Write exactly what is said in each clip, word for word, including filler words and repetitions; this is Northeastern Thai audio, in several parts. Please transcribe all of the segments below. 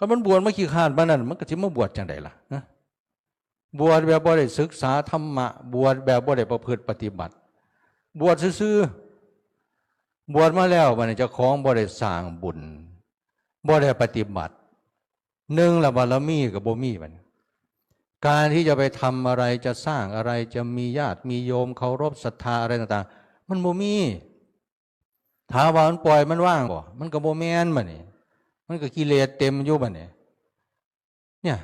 ถ้ามันบวชมาขี้คร้านปานนั้น มันก็สิมาบวชจั่งใดล่ะ ฮะ บวชแบบบ่ได้ศึกษาธรรมะ บวชแบบบ่ได้ประพฤติปฏิบัติ บวชซื่อๆ บวชมาแล้วบัดนี้เจ้าของบ่ได้สร้างบุญ บ่ได้ปฏิบัติ หนึ่งละบารมีก็บ่มีบัดนี้ การที่จะไปทำอะไร จะสร้างอะไร จะมีญาติมีโยมเคารพศรัทธาอะไรต่างๆ มันบ่มี ถามว่ามันปล่อยมันว่างบ่ มันก็บ่แม่นบัดนี้ มันก็กิเลสเต็มอยู่บัดนี้ เนี่ย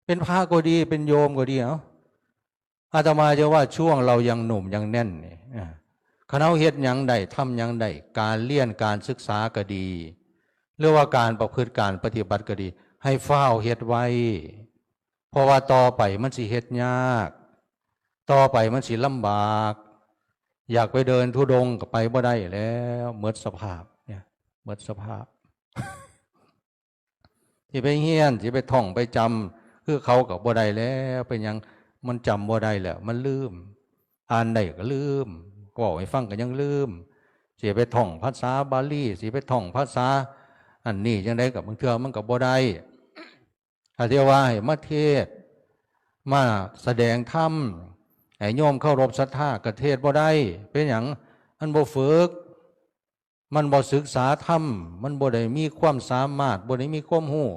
เป็นพระก็ดี เป็นโยมก็ดี เอ้า อาตมาจะว่าช่วงเรายังหนุ่มยังแน่นนี่ อ่า คันเฮาเฮ็ดหยังได้ ทำหยังได้ การเรียนการศึกษาก็ดี หรือว่าการประพฤติการปฏิบัติก็ดี ให้ฟ้าวเฮ็ดไว้ เพราะว่าต่อไปมันสิเฮ็ดยาก ต่อไปมันสิลำบาก อยากไปเดินธุดงค์ก็ไปบ่ได้แล้ว หมดสภาพ เนี่ย หมดสภาพ สิไปเฮียน สิไปท่องไปจำ คือเขาก็บ่ได้แล้ว เป็นหยัง มันจำบ่ได้แล้ว มันลืม อ่านได้ก็ลืม เว้าให้ฟังก็ยังลืม สิไปท่องภาษาบาลี สิไปท่องภาษาอันนี้จั่งใดก็บางเทื่อมันก็บ่ได้ ถ้าเทียว่าให้มาเทศน์ มาแสดงธรรม ให้โยมเคารพศรัทธาก็เทศน์บ่ได้ เป็นหยัง มันบ่ฝึก มันบ่ศึกษาธรรม มันบ่ได้มีความสามารถ บ่ได้มีความรู้